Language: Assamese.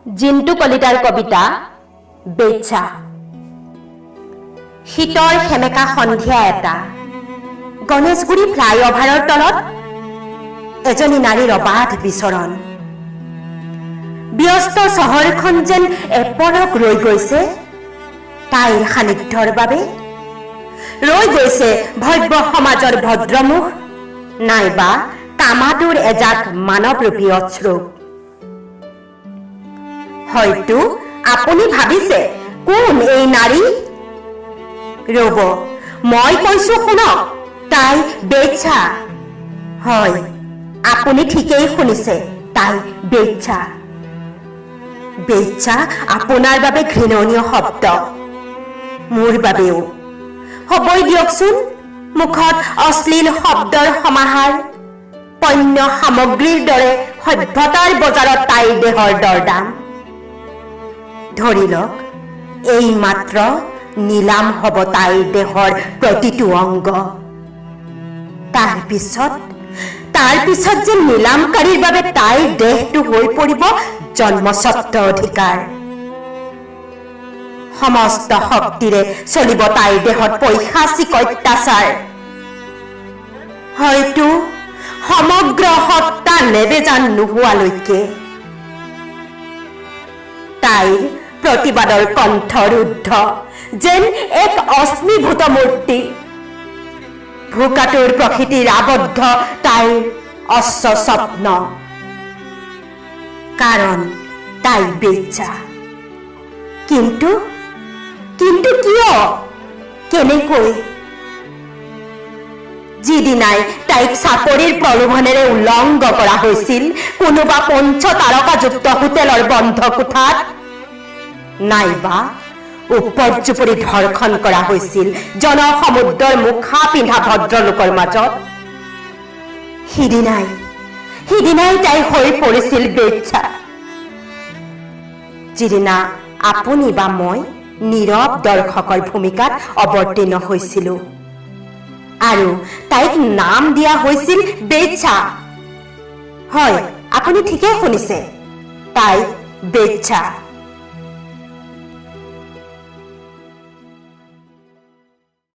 জিন্তু কলিতাৰ কবিতা বেশ্যা। শীতৰ সেমেকা সন্ধিয়া এটা গণেশগুৰি ফ্লাইঅভাৰৰ তলত এজনী নাৰীৰ অবাধ বিচৰণ। ব্যস্ত চহৰখন যেন এপলক ৰৈ গৈছে তাইৰ সান্নিধ্যৰ বাবে, ৰৈ গৈছে ভব্য সমাজৰ ভদ্ৰমুখ নাইবা কামাটোৰ এজাক মানৱৰূপী অশ্ৰুক। হয়তো আপুনি ভাবিছে কোন এই নাৰী? ৰব, মই কৈছো শুনক, তাই বেশ্যা। হয়, আপুনি ঠিকেই শুনিছে, তাই বেশ্যা। বেশ্যা আপোনাৰ বাবে ঘৃণনীয় শব্দ, মোৰ বাবেও হ'বই দিয়কচোন। মুখত অশ্লীল শব্দৰ সমাহাৰ, পণ্য সামগ্ৰীৰ দৰে সভ্যতাৰ বজাৰত তাইৰ দেহৰ দৰদাম। ধৰি লওক এই মাত্ৰ নিলাম হ'ব তাইৰ দেহৰ প্ৰতিটো অংগ। তাৰপিছত যে নিলামকাৰীৰ বাবে তাইৰ দেহটো হৈ পৰিব জন্মস্বত্ব অধিকাৰ। সমস্ত শক্তিৰে চলিব তাইৰ দেহত পৈশাচিক অত্যাচাৰ। হয়তো সমগ্ৰ সত্তা নেবেজান নোহোৱালৈকে। তাইৰ প্ৰতিবাদৰ কণ্ঠ ৰুদ্ধ যেন এক অশ্মীভূত মূৰ্তি। ভোকাটোৰ প্ৰকৃতিৰ আবদ্ধ তাইৰ অশ্ব স্বপ্ন, কাৰণ তাই বেশ্যা। কিন্তু কিন্তু কিয়, কেনেকৈ? যিদিনাই তাইক চাকৰিৰ প্ৰলোভনেৰে উলংগ কৰা হৈছিল কোনোবা পঞ্চ তাৰকাযুক্ত হোটেলৰ বন্ধ কোঠাত, নাইবা উপৰ্যুপৰি ধৰ্ষণ কৰা হৈছিল জনসমুদ্ৰৰ মুখা পিন্ধা ভদ্ৰলোকৰ মাজত, সিদিনাই তাই হৈ পৰিছিল বেশ্যা। যিদিনা আপুনি বা মই নীৰৱ দৰ্শকৰ ভূমিকাত অৱতীৰ্ণ হৈছিলো আৰু তাইক নাম দিয়া হৈছিল বেশ্যা। হয়, আপুনি ঠিকেই শুনিছে, তাই বেশ্যা।